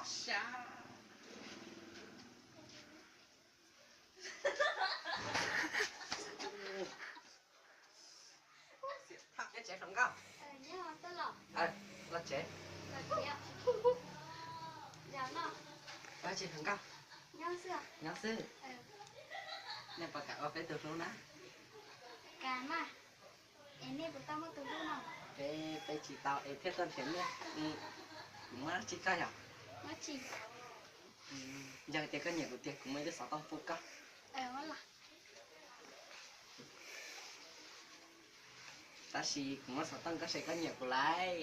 Sab. Nyob tsev los? Los tsev. Los tsev. Nyob tsis hluas nkauj? Nyob xwb. Nyob xwb. Nej puas kam ua peb tus hlub na? Kam mas. Es nej puas tau muaj tus hlub no? Peb, peb tsis tau es thiaj tuaj nrhiav nej. Kuv muab dab tsi koj yom? Muab tsis. Yog tias koj nyiam kuv tiag kuv muaj ib lub xov tooj pub koj. Tab sis kuv muab xov tooj koj saib koj nyiam kuv lauj.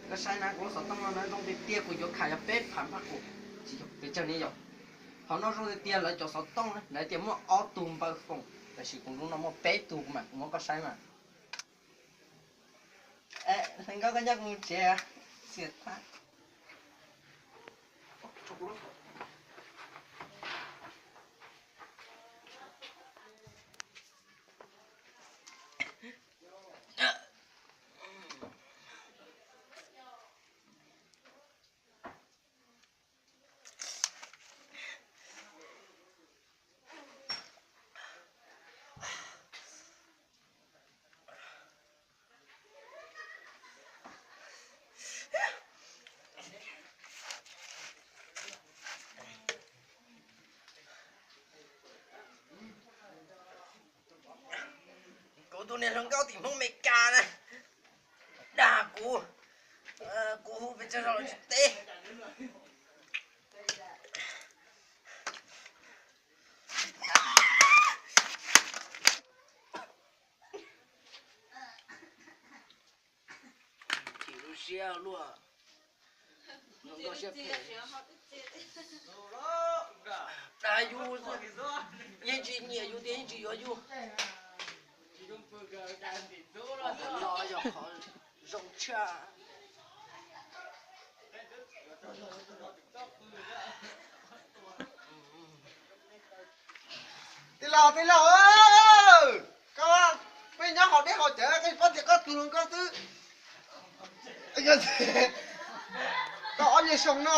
Koj saib na, kuv lub xov tooj no na zoo tiag tiag, kuv yuav kham yog peb phav npaj kuv. Tsis yog pes tsawg ne yom. Qhov no zoo tiag tiag, lawv cov xov tooj na lawv tias muaj ob tug npaw foom, tab sis kuv lub no muaj peb tug mas kuv muab koj saib mas. Hluas nkauj, koj nyob kuv tsev. Xiam tag. Kuv tus niam hluas nkauj tim Hmoob Amelikas na, dag kuv, kuv hu pes tsawg zaus los tsis teb. Chim lub siab luaj. Hluas nkauj siab phem. Dag yus, yeej tsis nyiam yus tias yeej tsis yuav yus. Qhov no yog qhov zoo tshaj. Tij laug, tij laug, koj, peb nyob hauv dej hauv cawv koj tsis paub tias koj tus hluas nkauj twb tau ob nyuag xyoo no,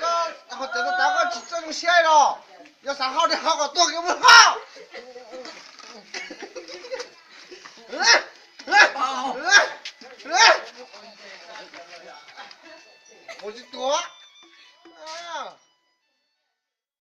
koj hauv cawv tas tas koj tsis txawj zoo siab los? Yog xav hau dej hau kom tuag kiag mus hau.